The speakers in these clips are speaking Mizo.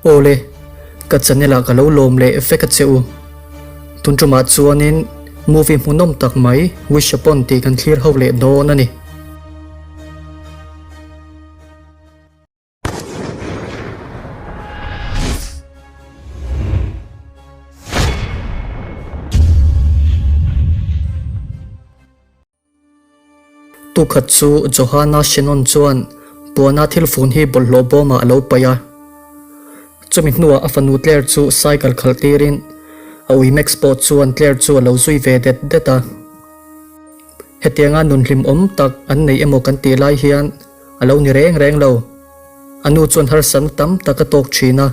Awle, ka channel ah ka lo lawm leh vek a che u. Tun tumah chuanin movie hmuhnawm tak mai Wish Upon tih kan thlir ho leh dawn a ni. Tukhat chu Johanna Shannon chuan puana thil fun hi bawlhhlawh bawmah a lo paih a. Chumi hnuah a fanu Claire chu cycle khalh tirin a ui Max pawh chuan Claire chu a lo zui ve det det a. Hetianga nun hlimawm tak an nei emaw kan tih lai hian a lo ni reng reng lo. A nu chuan harsatna tam tak a tawk thin a.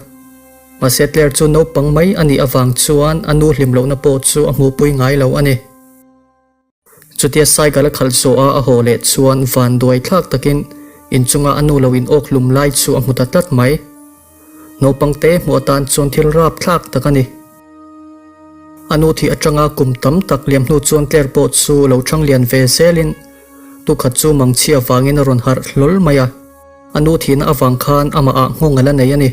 Mahse Claire chu naupang mai a nih avang chuan a nu hlim lohna pawh chu a hmuhpui ngai lo a ni. Chutia cycle a khalh zawh a a haw leh chuan van duai thlak takin inchunga a nu lo in awk hlum lai chu a hmu ta tlat mai. Naupang te hmuh atan chuan thil rap thlak tak a ni. A nu thih atanga kum tam tak liam hnu chuan Claire pawh chu lo thang lian ve zelin tukhat chu mangchhia vangin a rawn harh hlawl mai a. A nu thihna avang khan amah ah nghawng a la nei a ni.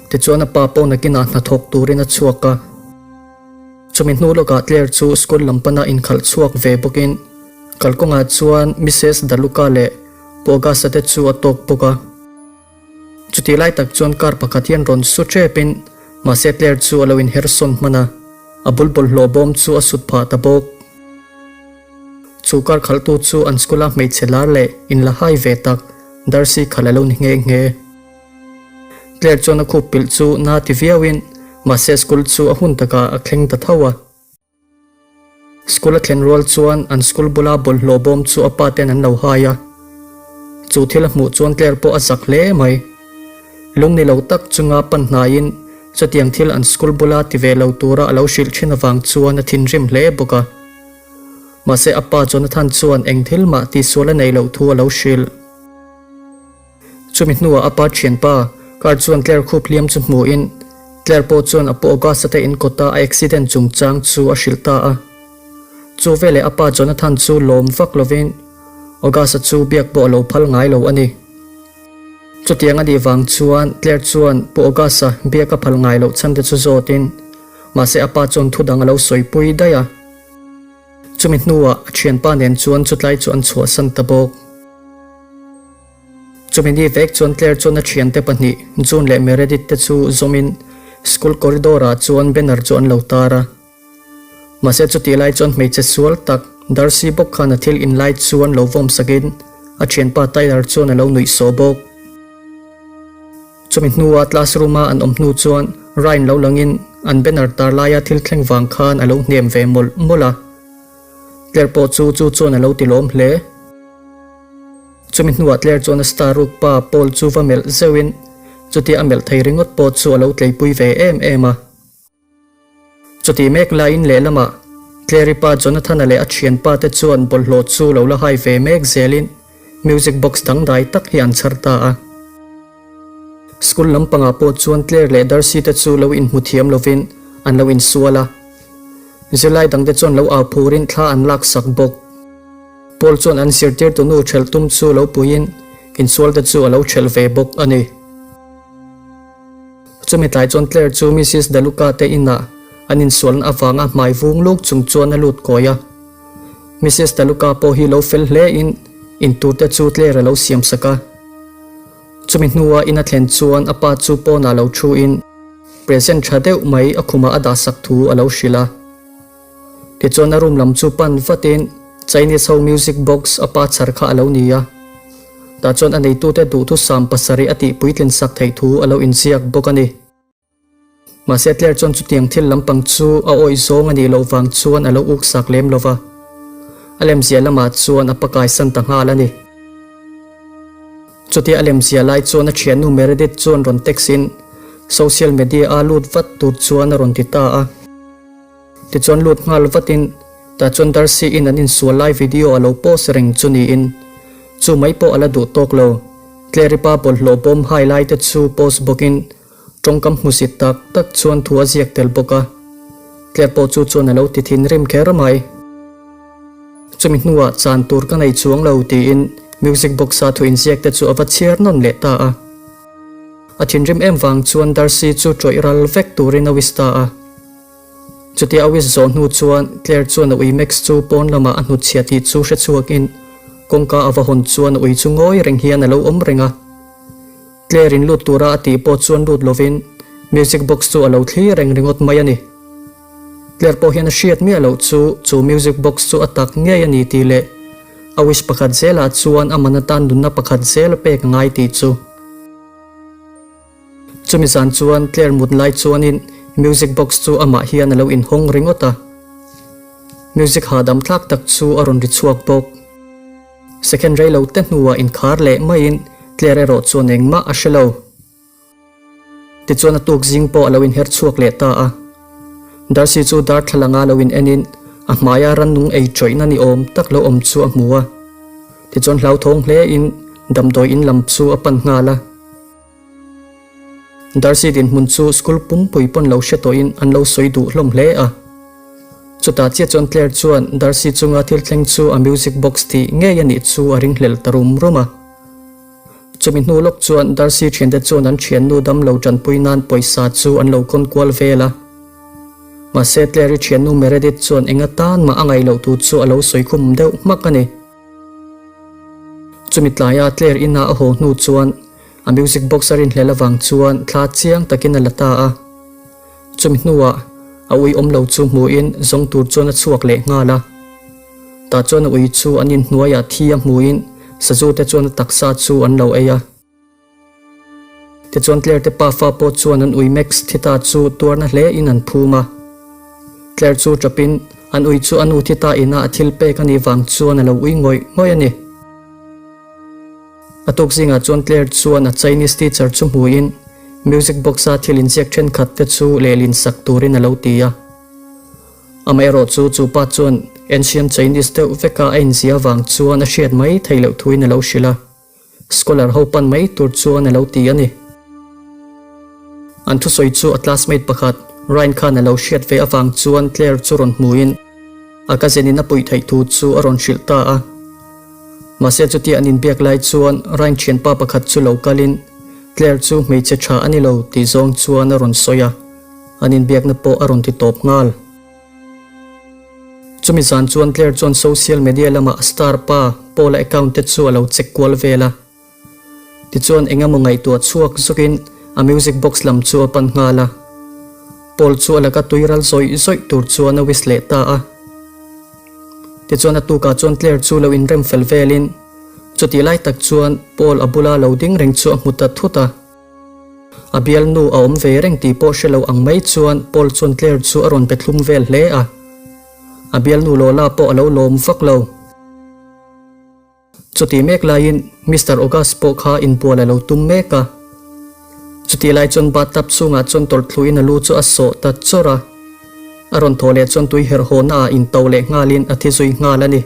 Tichuan a pa pawh nakinah hnathawk turin a chhuak a. Chumi hnu lawkah Claire chu school lam pana inkhalh chhuak ve bawkin kalkawngah chuan Missus Daluka leh Pu Augusta te chu a tawk bawk a. Chutih lai tak chuan car pakhat hian rawn su tepin mahse Claire chu a lo inher sawn hman a, a bul bawlhhlawh bawm chu a sut phah ta bawk. Chu car khalhtu chu an school-a hmeichhe lar leh inla hai ve tak Darcy khalh a lo ni nghe nghe. Claire chuan a khup pilh chu na ti viauin mahse school chu a hun takah a thleng ta tho a. School a thlen rual chuan an school bula bawlhhlawh bawm chu a pa ten an lo hai a. Chu thil a hmuh chuan Claire pawh a zak hle mai. Lung ni lo tak chunga pan hnaiin chutiang thil an school bula ti ve lo tura a lo hrilh thin avang chuan a thinrim hle bawk a. Mahse a pa Jonathan chuan eng thil mah tihsual a neih loh thu a lo hrilh. Chumi hnuah a pa thianpa car chuan Claire khup hliam chu hmuhin Claire pawh chuan a pu August-a te in kawta a accident chungchang chu a hrilh ta a. Chu veleh a pa Jonathan chu lawm vak lovin August-a chu biak pawh a lo phal ngai lo a ni. Chutiang a nih vang chuan Claire chuan pu August-a biak a phal ngai loh chhan te chu zawtin mahse a pa chuan thu dang a lo sawipui daih a. Chumi hnuah a thianpa nen chuan chutlai chu an chhuahsan ta bawk. Chumi ni vek chuan Claire chuan a thiante pahnih June leh Meredith te chu zawmin school corridor ah chuan banner chu an lo tar a. Mahse chutih lai chuan hmeichhe sual tak Darcy bawk khan a thil in lai chuan lo vawm sakin a thianpa Tyler chuan a lo nuih sawh bawk. Chumi hnua classroom a an awm hnu chuan Ryan lo langin an banner tar laia thil thleng vang khan a lo hnem ve mawlh mawlh a. Claire pawh chu chu chuan a lo ti lawm hle. Chumi hnuah Claire chuan a star ruk pa Paul chu va melh zeuhin chutia a melh thei ringawt pawh chu a lo tleipui ve em em a. Chutih mek laiin lehlamah Claire-i pa Jonathan-a leh a thianpa te chuan bawlhhlawh chu lo la hai ve mek zelin music box dangdai tak hi an chhar ta a. School lampangah pawh chuan Claire leh Darcy te chu lo inhmu thiam lovin an lo insual a. Zirlai dangte chuan lo au phurin thla an laksak bawk. Paul chuan an zirtirtu nu ṭhelh tum chu lo puiin insualte chu a lo ṭhelh ve bawk a ni. Chumi tlai chuan Claire chu Missus DeLuca te inah an insualna avanga hmai vung luk chung chuan a lut kawi a. Missus DeLuca pawh hi lo fel hlein intur te chu Claire a lo siam sak a. Chumi hnua in a thlen chuan a pa chu pawnah lo thuin present tha deuh mai a khumah a dahsak thu a lo hrilh a. Tichuan a room lam chu pan vatin Chinese ho music box a pa chhar kha a lo ni a. Tah chuan a neitute duhthusam pasarih a tih puitlin sak theih thu a lo inziak bawk a ni. Mahse Claire chuan chutiang thil lampang chu a awih zawng a nih loh vang chuan a lo uk sak lem lo va. A lemziah lamah chuan a pakaisan ta nghal a ni. Chutia a lemziah lai chuan a thiannu Meredith chuan rawn text in social media a lut vat tur chuan a rawn ti ta a. Tichuan lut nghal vatin tah chuan Darcy in an insual lai video a lo post reng chu niin chu mai pawh a la duh tawk lo. Claire-i pa bawlhhlawh bawm hai lai te chu post bawkin tawngkam hmusit tak tak chuan thu a ziak tel bawk a. Claire pawh chu chuan a lo ti thinrim kher mai. Chumi hnuah chan tur ka nei chuang lo tiin music box-a thu inziak te chu a va chhiar nawn leh ta a. A thinrim em vang chuan Darcy chu ṭawih ral vek turin a wish ta a. Chutia a wish zawh hnu chuan Claire chuan a ui Max chu pawn lamah a hnutchhiah tih chu hre chhuakin kawngka a va hawn chuan a ui chu ngawi reng hian a lo awm reng a. Claire in lut tura a tih pawh chuan lut lovin music box chu a lo thlir reng ringawt mai a ni. Claire pawh hian a hriat miah loh chu chu music box chu a tak ngei a ni tih leh a wish pakhat zelah chuan a man atan nunna pakhat zel a pek a ngai tih chu. Chumi zan chuan Claire mut lai chuanin music box chu amah hian a lo inhawng ringawt a. Music hahdam thlak tak chu a rawn ri chhuak bawk. Second rei lo te hnuah inkhar leh maiin Claire erawh chuan engmah a hre lo. Tichuan a tuk zing pawh a lo inher chhuak leh ta a. Darcy chu darthlalanga lo in enin a hmaia rannung ei tawihna ni awm tak lo awm chu a hmu a. Tichuan hlauthawng hlein damdawi in lam chu a pan nghal a. Darcy dinhmun chu school pumpui pawn lo hre tawhin an lo sawi duh hlawm hle a. Chutah chiah chuan Claire chuan Darcy chunga thil thleng chu a music box tih ngei a nih chu a ringhlel ta rum rum a. Chumi hnu lawk chuan Darcy thiante chuan an thiannu damlo tanpui nan pawisa chu an lo kawn kual vel a. Mahse Claire-i thiannu Meredith chuan eng atan mah a ngaih loh tur chu a lo sawi khum deuh hmak a ni. Chumi tlaia Claire ina a haw hnu chuan a music box a rinhlel avang chuan thla chiang takin a la ta a. Chumi hnuah a ui awm lo chu hmuhin zawng tur chuan a chhuak leh nghal a. Tah chuan a ui chu an inhnuaiah thi a hmuhin sazu te chuan a taksa chu an lo ei a. Tichuan Claire te pafa pawh chuan an ui Max thi ta chu tuarna hle in an phum a. Claire chu tapin an ui chu a nu thi ta ina a thil pek a nih vang chuan a lo ui ngawih ngawih a ni. A tuk zingah chuan Claire chuan a Chinese teacher chu hmuhin music box a thil inziak thenkhat te chu lehlin sak turin a lo ti a. Amaherawh chu chu pa chuan ancient Chinese deuh veka a inzia vang chuan a hriat mai theih loh thuin a lo hrilh a, scholar ho pan mai tur chuan a lo ti a ni. An thusawi chu a classmate pakhat Ryan khan a lo hriat ve avang chuan Claire chu rawn hmuin a cousin in a puih theih thu chu a rawn hrilh ta a. Mahse chutia an inbiak lai chuan Ryan thianpa pakhat chu lo kalin Claire chu hmeichhe tha a ni lo tih zawng chuan a rawn sawi a. An inbiakna pawh a rawn ti tawp nghal. Chumi zan chuan Claire chuan social media lama a star pa Paul-a account te chu a lo check kual vel a. Tichuan eng emaw ngaihtuah chhuak zawkin a music box lam chu a pan nghal a. Paul chu a laka tui ral zawih zawih tur chuan a wish leh ta a. Tichuan a tukah chuan Claire chu lo inrem fel velin chutih lai tak chuan Paul a bula lo ding reng chu a hmu ta thut a. A bialnu a awm ve reng tih pawh hre lo ang mai chuan Paul chuan Claire chu a rawn pe thlum vel hle a. A bialnu Lola pawh a lo lawm vak lo. Chutih mek laiin Mister August pawh kha inbual a lo tum mek a. Chutih lai chuan bathtub chhungah chuan tawlhthluin a lu chu a sawh ta chawrh a. A rawn thawh leh chuan tui herh hawhna ah into leh nghalin a thi zui nghal a ni.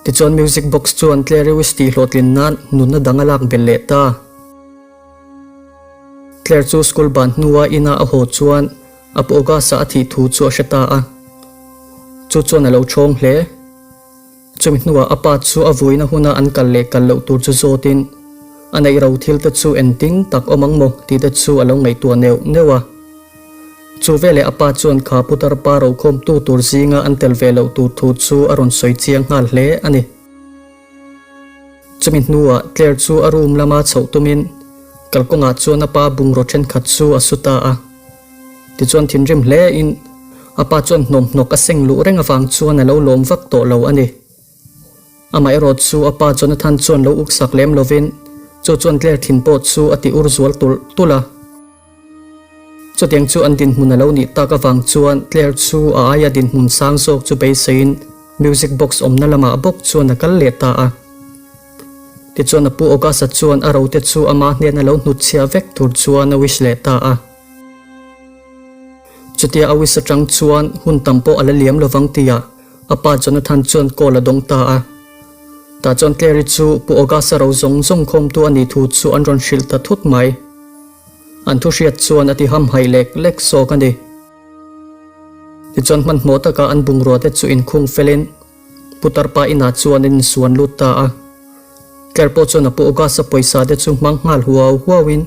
Tichuan music box chuan Claire wish tih hlawhtlin nan nunna dang a lak belh leh ta. Claire chu school ban hnua ina a haw chuan a pu August-a a thih thu chu a hre ta a. Chu chuan a lo ṭhawng hle. Chumi hnuah a pa chu a vuina huna an kal leh kal loh tur chu zawtin a neih ro thil te chu engtin tak awm ang maw tih te chu a lo ngaihtuah neuh neuh a. Chu veleh a pa chuan kha putar pa rokhawmtu tur zinga an tel ve loh tur thu chu a rawn sawi chiang nghal hle a ni. Chumi hnuah Claire chu a room lama chhoh tumin kalkawngah chuan a pa bungraw thenkhat chu a su ta a. Tichuan thinrim hlein a pa chuan hnawmhnawk a seng luh reng avang chuan a lo lawm vak tawh lo a ni. Amaherawh chu a pa Jonathan chuan lo uksak lem lovin chu chuan Claire thin pawh chu a ti ur zual tulh tulh a. Chutiang chu an dinhmun a lo nih tak avang chuan Claire chu a aia dinhmun sang zawk chu beiseiin music box awmna lamah bawk chuan a kal leh ta a. Tichuan a pu August-a chuan a rote chu ama hnena lo hnutchhiah vek tur chuan a wish leh ta a. Chutia a wish atang chuan hun tam pawh a la liam lovang tihah a pa Jonathan chuan call a dawng ta a. Tah chuan Claire-i chu pu August-a ro zawng zawng khawmtu a nih thu chu an rawn hrilh ta thut mai. An thu hriat chuan a ti hamhaih lek lek zawk a ni. Tichuan hmanhmawh taka an bungrua te chu inkhung felin Putar pa inah chuan an insuan lut ta a. Claire pawh chuan a pu August-a pawisa te chu hmang nghal huau huauin.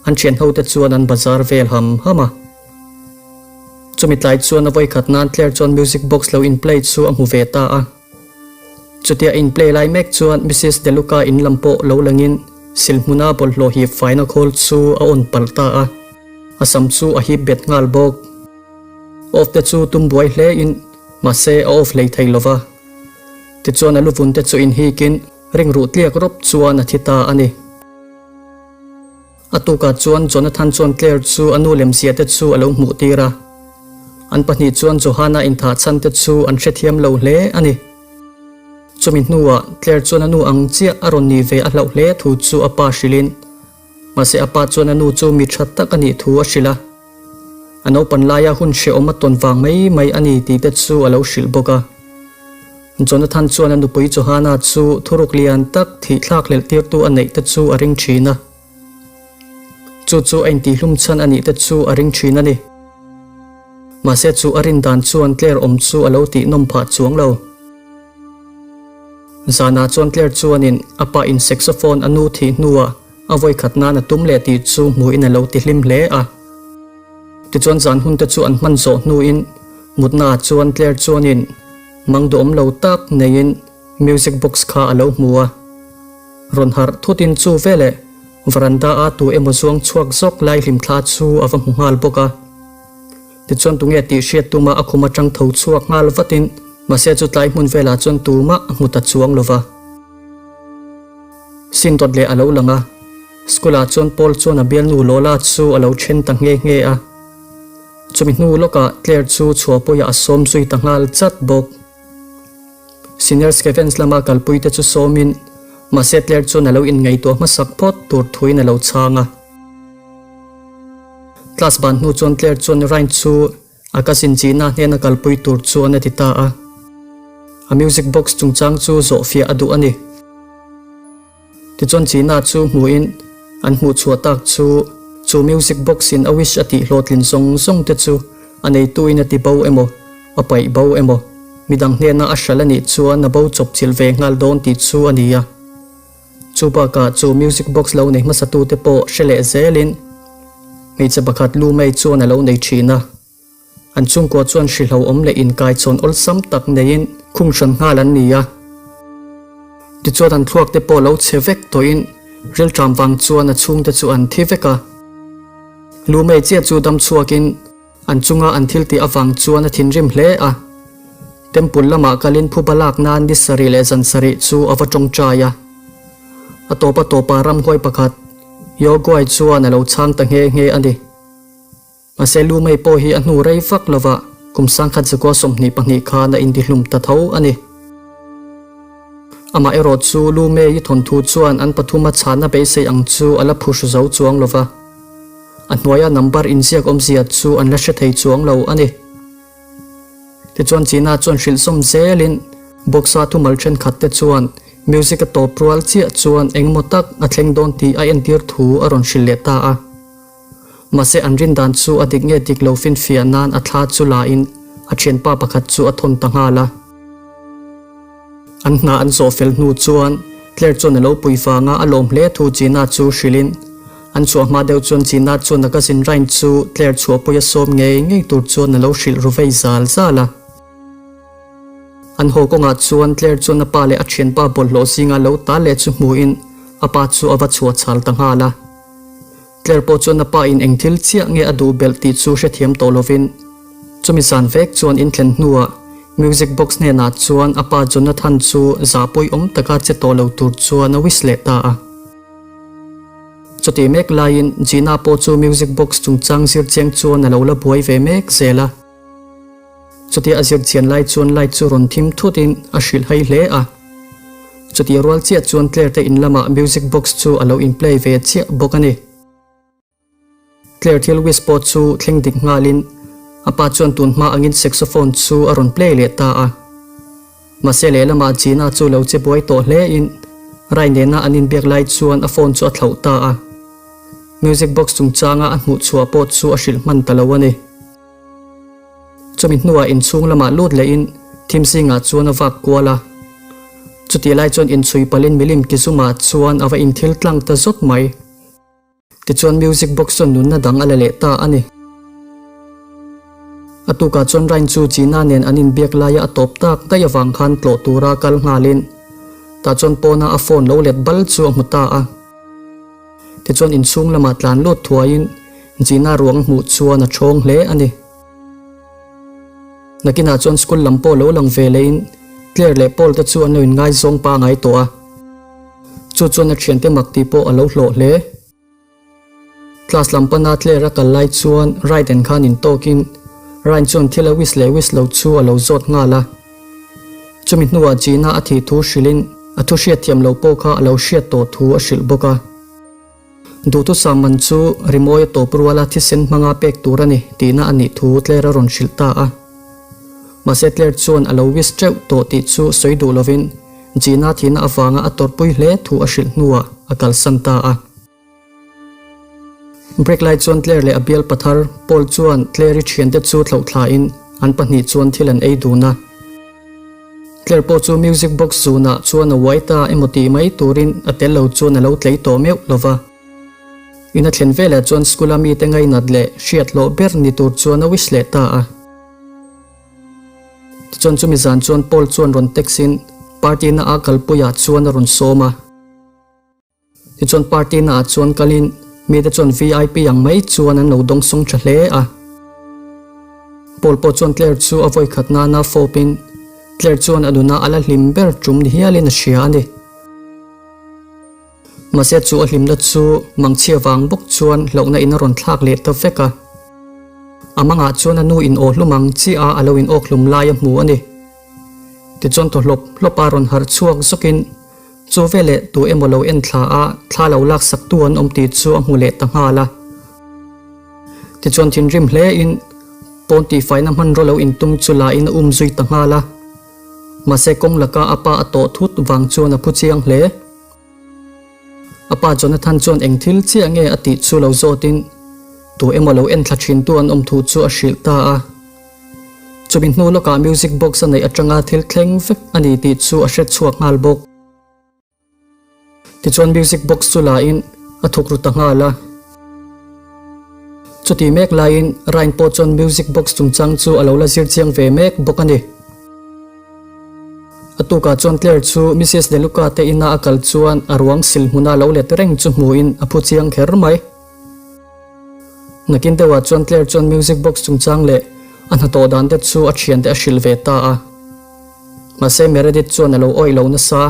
An thian hote chuan an bazar vel ham ham a. Chumi tlai chuan a vawikhat nan Claire chuan music box lo in play chu a hmu ve ta a. Chutia a in play lai mek chuan Missus DeLuca in lam pawh lo langin silhmuna bawlhhlawh hip faina khawl chu a on palh ta a. A sam chu a hip bet nghal bawk. Off te chu tum buai hle in mahse a off hlei thei lova. Tichuan a luvun te chu inhikin ringruh tliak rawp chuan a thi ta a ni. A tukah chuan Jonathan chuan Claire chu a nu lemzia te chu a lo hmuh tir a. An pahnih chuan Johanna inthah chhan te chu an hrethiam lo hle a ni. Chumi hnuah Claire chuan a nu ang chiah a rawn nih ve a hlauh hle thu chu a pa hrilhin, mahse a pa chuan a nu chu mi tha tak a nih thu a hrilh a. A naupan laia hun hrehawm a tawn vang mai mai a ni tih te chu a lo hrilh bawk a. Jonathan chuan a nupui Johanna chu thuruk lian tak thih thlak hlelh tirtu a neih te chu a ring thin a. Chu chu a intihlum chhan a nih te chu a ring thin a ni. Mahse chu a rin dan chuan Claire awm chu a lo tih nawm phah chuang lo. Zanah chuan Claire chuanin a pa in saxophone a nu thih hnuah A vawikhat nan a tum leh tih chu hmuhin a lo ti hlim hle a. Tichuan zan hun te chu an hman zawh hnuin mutnaah chuan Claire chuanin mang duhawm lo tak neiin music box kha a lo hmu a. Rawn harh thutin chu veleh veranda a tu emaw zuang chhuak zawk lai hlimthla chu a va hmu nghal bawk a. Tichuan tunge tih hriat tuma a khum atang tho chhuak nghal vatin mahse chu tlai hmun velah chuan tumah a hmu ta chuang lova. Sin dawt leh a lo lang a, school ah chuan Paul chuan a bialnu Lola chu a lo then ta nghe nghe a. Chumi hnu lawkah Claire chu chhuahpuiah a sawm zui ta nghal chat bawk. Senior Scavenge lama kalpui te chu sawmin mahse Claire chuan a lo inngaihtuah hmasak phawt tur thuin a lo chhang a. Class ban hnu chuan Claire chuan Ryan chu A cousin Gina hnena kalpui tur chuan a ti ta a. A music box chungchang chu zawhfiah a duh a ni. Tichuan Gina chu hmuhin an hmuh chhuah tak chu chu music box in a wish a tih hlawhtlin zawng zawng te chu a neituin a ti bo emaw, a paih bo emaw, midang hnena a hral a nih chuan a bo chawp chilh ve nghal dawn tih chu a ni a. Chu bakah chu music box lo nei hmasatute pawh hre leh zelin hmeichhe pakhat lu mai chuan a lo nei thin a. An chhungkua chuan hrilho awm leh inkaichhawn awlsam tak neiin khung hran nghal an ni a. Tichuan an thluak te pawh lo chhe vek tawhin rilṭam vang chuan a chhungte chu an thi vek a. Lu mai chiah chu dam chhuakin An chunga an thil tih avang chuan a thinrim hle a. Temple lamah kalin phuba lak nan ni sarih leh zan sarih chu a va tawngtai a. A tawp a tawpah ramhuai pakhat, Yoguai chuan a lo chhang ta nghe nghe a ni. Mahse Lumei pawh hi a hnu rei vak lovah kum sangkhat zakua 22 khan a intihlum ta tho a ni. Amah erawh chu Lumei thawnthu chuan an pathuma chhahna beisei ang chu a la phuhru zo chuang lova. A hnuaia number inziak awmzia chu an la hre thei chuang lo a ni. Tichuan China chuan hrilh sawm zelin box-a thumal thenkhat te chuan music a tawp rual chiah chuan engemaw tak a thleng dawn tih a entir thu a rawn hrilh leh ta a. Mahse an rin dan chu a dik nge dik lo finfiah nan a thla chu la in a thianpa pakhat chu a thawn ta nghal a. An hna an zawh fel hnu chuan Claire chuan a lo pui vanga a lawm hle thu Gina chu hrilhin an chhuah hma deuh chuan Gina chuan a cousin Ryan chu Claire chhuahpui a sawm ngei ngei tur chuan a lo hrilh ru vei zal zal a. An haw kawngah chuan Claire chuan a pa leh a thianpa bawlhhlawh zinga lo tal leh chu hmuhin a pa chu a va chhuah chhal ta nghal a. Claire pawh chuan a pa in eng thil chiah nge a duh belh tih chu hrethiam tawh lovin chumi zan vek chuan in thlen hnuah music box hnenah chuan a pa Jonathan chu zahpui awm taka che tawh lo tur chuan a wish leh ta a. Chutih mek laiin Gina pawh chu music box chungchang zir chiang chuan a lo la buai ve mek zel a. Chutia a zir chian lai chuan light chu rawn thim thut in a hrilh hai hle a. Chutih rual chiah chuan Claire te in lamah music box chu a lo in play ve chiah bawk a ni. Claire thil wish pawh chu thleng dik nghal in a pa chuan tun hma angin saxophone chu a rawn play leh ta a. Mahse lehlamah Gina chu lo che buai tawh hle in Rai nena an inbiak lai chuan a phone chu a thlauh ta a. Music box chungchanga a hmuh chhuah pawh chu a hrilh hman ta lo a ni. Chumi hnuah inchhung lamah lut lehin thim zingah chuan a vak kual a. Chutih lai chuan inchhui palin milim kizumah chuan a va inthil tlang ta zawt mai. Tichuan music box chuan nunna dang a la leh ta a ni. A tukah chuan Ryan chu Gina nen an inbiak laia a tawp tak daih avang khan tlawh tura kal nghalin tah chuan pawna a phone lo let bal chu a hmu ta a. Tichuan inchhung lamah tlan lut thuaiin Gina ruang hmuh chuan a thawng hle a ni. Nakinah chuan school lam pawh lo lang ve lehin Claire leh Paul te chu an lo inngaizawng pangai tawh a. Chu chuan a thiante mak tih pawh a lo hlawh hle. Class lam pana Claire a kal lai chuan Ryan khan intawkin Ryan chuan thil a wish leh wish lo chu a lo zawt nghal a. Chumi hnuah Gina a thih thu hrilhin a thu hriatthiam lo pawh kha a lo hriat tawh thu a hrilh bawk a. Duhthusam man chu rimawi a tawp ruala thisen hmanga pek tur a ni tihna a nih thu Claire a rawn hrilh ta a. Mahse Claire chuan a lo wish teuh tawh tih chu sawi duh lovin Gina thihna avanga a tawrhpui hle thu a hrilh hnuah a kalsan ta a. Break lai chuan Claire leh a bial pathar Paul chuan Claire-i thiante chu thlauh thlain an pahnih chuan thil an ei dun a. Claire pawh chu music box zunah chuan a uai ta emaw tih mai turin a tel lo chuan a lo tlei tawh meuh lo va. In a thlen velah chuan school-a mite ngainat leh hriat hlawh ber ni tur chuan a wish leh ta a. Tichuan chumi zan chuan Paul chuan rawn text in party na a kalpuiah chuan a rawn sawm a. Tichuan party naah chuan kalin mite chuan vip ang mai chuan an lo dawngsawng tha hle a. Paul pawh chuan Claire chu a vawi khat nana fawpin Claire chuan a nuna a la hlim ber tum ni hialin a hria a ni. Mahse chu a hlimna chu mangchhia vang bawk chuan hlauhna in a rawn thlak leh ta vek a. A mangah chuan a nu in aw hlum ang chiah a a lo in awk hlum lai a hmu a ni. Tichuan thaw hlawp hlawp a rawn harh chhuak zawkin Chu veleh tu emaw lo en thla a, thla lo laksak tu an awm tih chu a hmu leh ta nghal a. Tichuan thinrim hle in pawn tihfaina hmanraw lo intum chu la in a um zui ta nghal a. Mahse kawng laka a pa a tawh thut vang chuan a phu chiang hle. A pa Jonathan chuan eng thil chiah nge a tih chu lo zawt in tu emaw lo en thla thin tu an awm thu chu a hrilh ta a. Chumi hnu lawkah music box a neih atanga thil thleng vek a ni tih chu a hre chhuak nghal bawk. Tichuan music box chu la in a thuk ru ta nghal a. Chuti mek laiin Ryan pawh chuan music box chungchang chu a lo la zir chiang ve mek bawk a ni. A tukah chuan Claire chu Mrs DeLuca te ina a kal chuan a ruang sil hmuna lo let reng chu hmuhin a phu chiang kher mai. Nakin deuhah chuan Claire chuan music box chungchang leh a hnathawh dan te chu a thiante a hrilh ve ta a. Mahse Meredith chuan a lo awih lo nasa.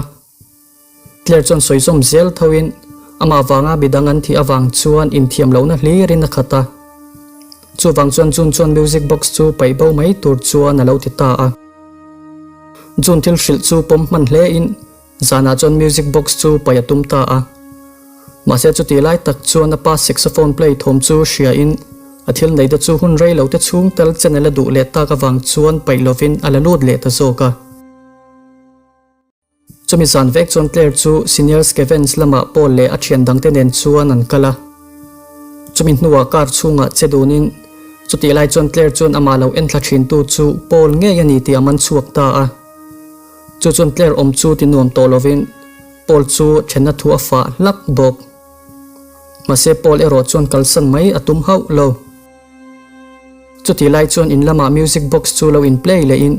Claire chuan sawi zawm zel thoin amah vanga midang an thih avang chuan inthiam lohna hlirin a khat a. Chuvang chuan June chuan music box chu paih bo mai tur chuan a lo ti ta a. June thil hrilh chu pawm hman hlein Zanah chuan music box chu paih a tum ta a. Mahse chutih lai tak chuan a pa saxophone play thawm chu hria in a thil nei te chu hun rei lo te chhung tel chen a la duh leh tak avang chuan paih lovin a la lut leh ta zawk a. Chumi zan vek chuan Claire chu Senior Scavenge lamah Paul leh a thian dangte nen chuan an kal a. Chumi hnuah car chhungah che dunin chutih lai chuan Claire chuan amah lo enthla thintu chu Paul ngei a ni tih a man chhuak ta a. Chu chuan Claire awm chu ti nuam tawh lovin Paul chu thenna thu a fah hlak bawk. Mahse Paul erawh chuan kalsan mai a tum hauh lo. Chutih lai chuan in lamah music box chu lo in play lehin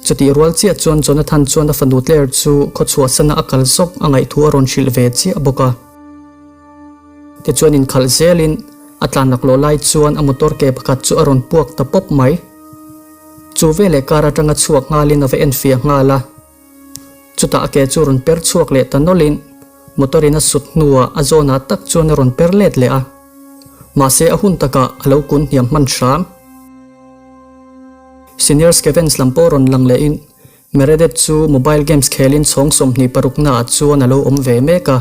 chutih rual chiah chuan Jonathan chuan a fanu Claire chu khawchhuahsana a kal zawk a ngaih thu a rawn hrilh ve chiah bawk a. Tichuan inkhalh zelin a tlan laklawh lai chuan a motor ke pakhat chu a rawn puak ta pawp mai. Chu veleh kar atanga chhuak nghalin a va enfiah nghal a, chutah a ke chu rawn per chhuak leh ta nawlhin motor in a sut hnuah a zawnah tak chuan a rawn per let leh a, mahse a hun takah a lo kun hniam hman hram. Senior Scavenge lam pawh rawn lang lehin Meredith chu mobile games khelin chhawng 26 naah chuan a lo awm ve mek a.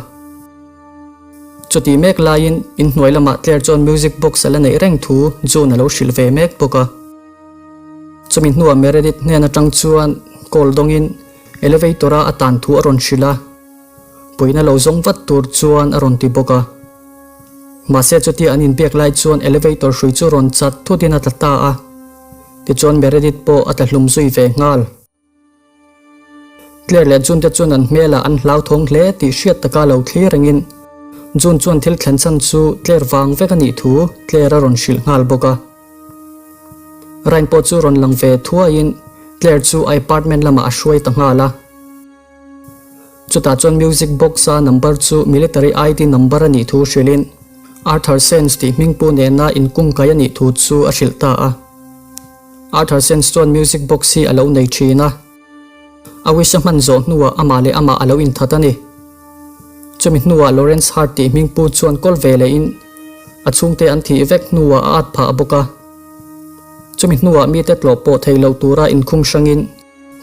Chutih mek laiin inhnuai lamah Claire chuan music box a la neih reng thu June a lo hrilh ve mek bawk a. Chumi hnuah Meredith hnen atang chuan call dawngin elevator a a tan thu a rawn hrilh a, puihna lo zawng vat tur chuan a rawn ti bawk a. Mahse chutia an inbiak lai chuan elevator hrui chu rawn chat thutin a tla ta a, tichuan Meredith pawh a tla hlum zui ve nghal. Claire leh June te chuan an hmelah an hlauthawng hle tih hriat taka lo thlir rengin June chuan thil thlen chhan chu Claire vang vek a nih thu Claire a rawn hrilh nghal bawk a. Ryan pawh chu rawn lang ve thuaiin Claire chu a apartment lamah a hruai ta nghal a. Chutah chuan music box a number chu military ID number a nih thu hrilhin Arthur Sands tih hmingpu nena inkungkai a nih thu chu a hrilh ta a. Arthur Sands chuan music box hi a lo nei thin a. A wish a hman zawh hnuah amah leh amah a lo inthat a ni. Chumi hnuah Lawrence Hart tih hmingpu chuan kawl ve lehin a chhungte an thih vek hnuah a at phah bawk a. Chumi hnuah mite tlawh pawh thei lo tura inkhung hrangin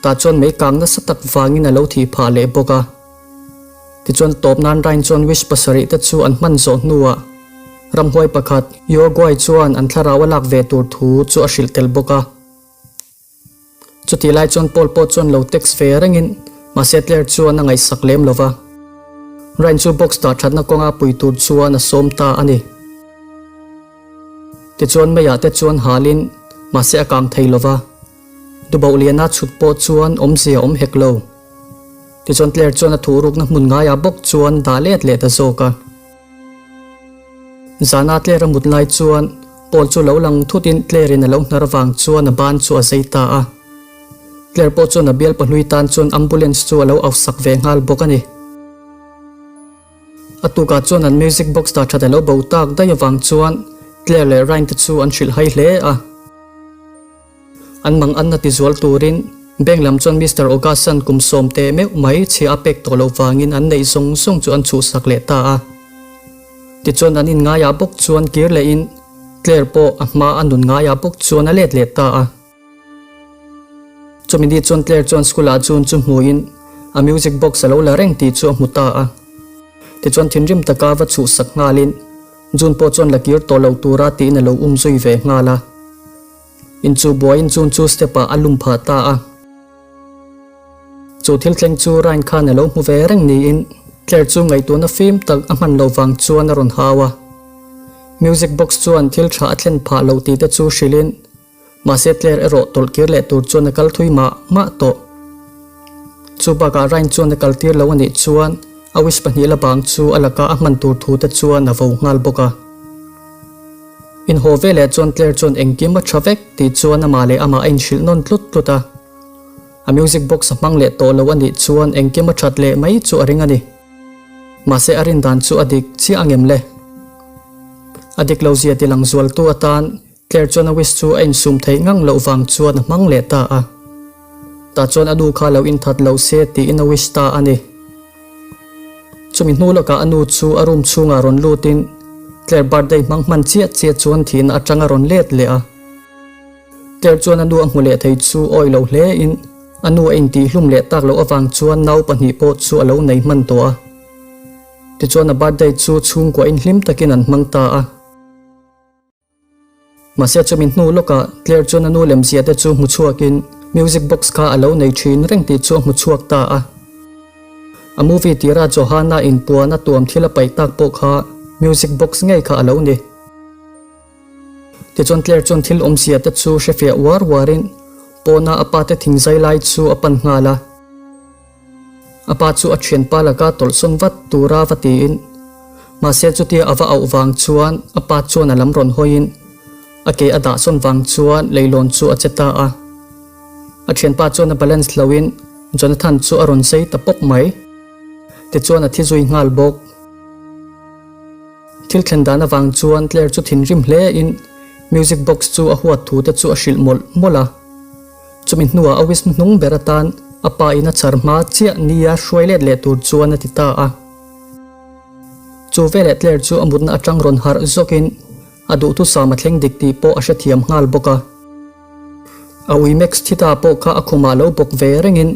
tah chuan mei kang nasa tak vangin a lo thih phah leh bawk a. Tichuan tawp nan Ryan chuan wish pasarih te chu an hman zawh hnuah ramhuai pakhat Uruguay chuan an thlarau a lak ve tur thu chu a hrilh tel bawk a. Chutih lai chuan Paul pawh chuan lo text ve rengin mahse Claire chuan a ngaihsak lem lo va. Ryan chu box dah thatna kawnga pui tur chuan a sawm ta a ni. Tichuan meiah te chuan halin mahse a kang thei lo va. Duboh liana chhut pawh chuan awmzia awm hek lo. Tichuan Claire chuan a thuhrukna hmun ngaiah bawk chuan dah let leh ta zawk a. Zana Claire a mut lai chuan Paul chu lo lang thutin Claire-in a lo hnar vang chuan a ban chu a zei ta a. Claire pawh chuan a bial pahlui tan chuan ambulance chu a lo ausak ve nghal bawk a ni. A tukah chuan an music box dah that a lo bo tak daih avang chuan Claire leh Ryan te chu an hrilh hai hle a. An mang an a tizual turin bank lam chuan Mister August-a'n kum sawmte meuh mai chhia a pek tawh loh vangin an neih zawng zawng chu an chhuhsak leh ta a. Tichuan an inngaiah bawk chuan kir lehin Claire pawh a hma a nun ngaiah bawk chuan a let leh ta a. Chumi ni chuan Claire chuan school-ah June chu hmuin a music box a lo la reng tih chu a hmu ta a. Tichuan thinrim taka va chhuhsak nghalin June pawh chuan la kir tawh lo tura tiin a lo um zui ve nghal a. Inchuh buaiin June chu step ah a lum phah ta a. Chu thil thleng chu Ryan khan a lo hmu ve reng niin Claire chu ngaihtuahna fim tak a hman lo vang chuan a rawn hau a. Music box chuan thil tha a thlen phah lo tih te chu hrilhin mahse Claire erawh tawlh kir leh tur chuan a kal thui mah mah tawh. Chu bakah Ryan chuan a kal tir lo a nih chuan a wish pahnih la bang chu a laka a hman tur thu te chuan a vo nghal bawk a. Inhaw veleh chuan Claire chuan engkim a tha vek tih chuan amah leh amah a inhrilh nawn tlut tlut a. A music box a hmang leh tawh lo a nih chuan engkim a that leh mai chu a ring a ni. Mahse a rin dan chu a dik chiah angem le? A dik lo zia tilang zualtu atan Claire chuan a wish chu a insum theih ngang loh vang chuan a hmang leh ta a. Tah chuan a nu kha lo inthat lo se tiin a wish ta a ni. Chumi hnu lawkah a nu chu a room chhungah rawn lutin Claire birthday hmang hman chiah chiah chuan thihna atang a rawn let leh a. Claire chuan a nu a hmu leh thei chu awi lo hlein a nu a intihhlum leh tak loh avang chuan nau pahnih pawh chu a lo nei hman tawh a. Tichuan a birthday chu chhungkuahin hlim takin an hmang ta a. Mahse chumi hnu lawkah Claire chuan a nu lemzia te chu hmu chhuakin music box kha a lo nei thin reng tih chu a hmu chhuak ta a. A movie tira Johanna inpuan a tuam thil a paih tak pawh kha music box ngei kha a lo ni. Tichuan Claire chuan thil awmzia te chu hrefiah uar uarin pawna a pa te thingzai lai chu a pan nghal a. A pa chu a thianpa laka tawlhsawn vat tura va tiin, mahse chutia a va auh vang chuan a pa chuan a lam rawn hawiin a ke a dahsawn vang chuan leilawn chu a che ta a. A thianpa chuan a balance loin Jonathan chu a rawn zei ta pawp mai. Tichuan a thi zui nghal bawk. Thil thlen dan avang chuan Claire chu thinrim hle in music box chu a huat thu te chu a hrilh mawlh mawlh a. Chumi hnuah a wish hnuhnung ber atan a pa in a chhar hma chiah nia hruai let leh tur chuan a ti ta a. Chu veleh Claire chu a mutna atang rawn harh zawkin a duhthusam a thleng dik tih pawh a hrethiam nghal bawk a. A ui Max thi ta pawh kha a khumah lo bawk ve rengin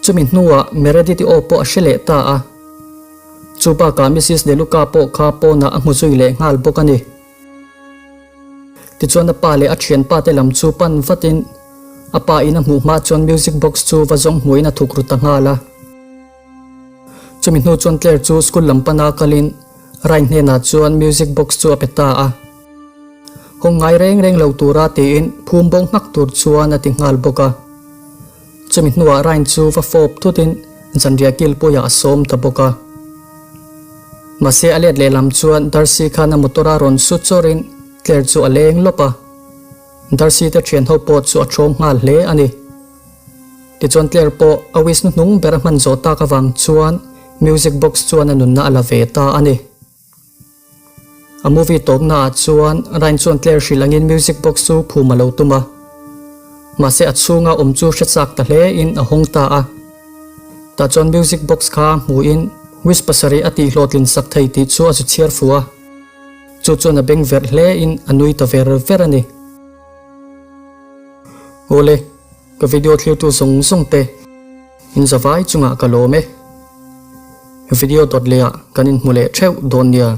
chumi hnuah Meredith-i aw pawh a hre leh ta a. Chu bakah Missus DeLuca pawh kha pawnah a hmu zui leh nghal bawk a ni. Tichuan a pa leh a thianpa te lam chu pan vatin a pa in a hmuh hma chuan music box chu va zawng hmuhin a thuk ru ta nghal a. Chumi hnu chuan Claire chu school lam pana kalin Ryan hnenah chuan music box chu a pe ta a. Hawng ngai reng reng lo tura tiin phum bo nghak tur chuan a ti nghal bawk a. Chumi hnuah Ryan chu va fawp thutin zanriah kilpuiah a sawm ta bawk a. Mahse a let lehlam chuan Darcy khan a motor a rawn su chawrin Claire chu a leng lawp a. Darcy te thian ho pawh chu a thawng nghal hle a ni. Tichuan Claire pawh a wish hnuhnung ber a hman zawh tak avang chuan music box chuan a nunna a la ve ta a ni. A movie tawpna ah chuan Ryan chuan Claire hrilh angin music box chu phum a lo tum a. Mahse a chhunga awm chu hre chak ta hle in a hawng ta a. Tah chuan music box kha hmuhin wish pasarih a tih hlawhtlin sak thei tih chu a zu chhiar fu a. Chu chuan a beng verh hle in a nui ta ver ver a ni. Awle, ka video thlirtu zawng zawng te in zavai chungah ka lawm e. Video dawt leh ah kan inhmu leh theuh dawn nia.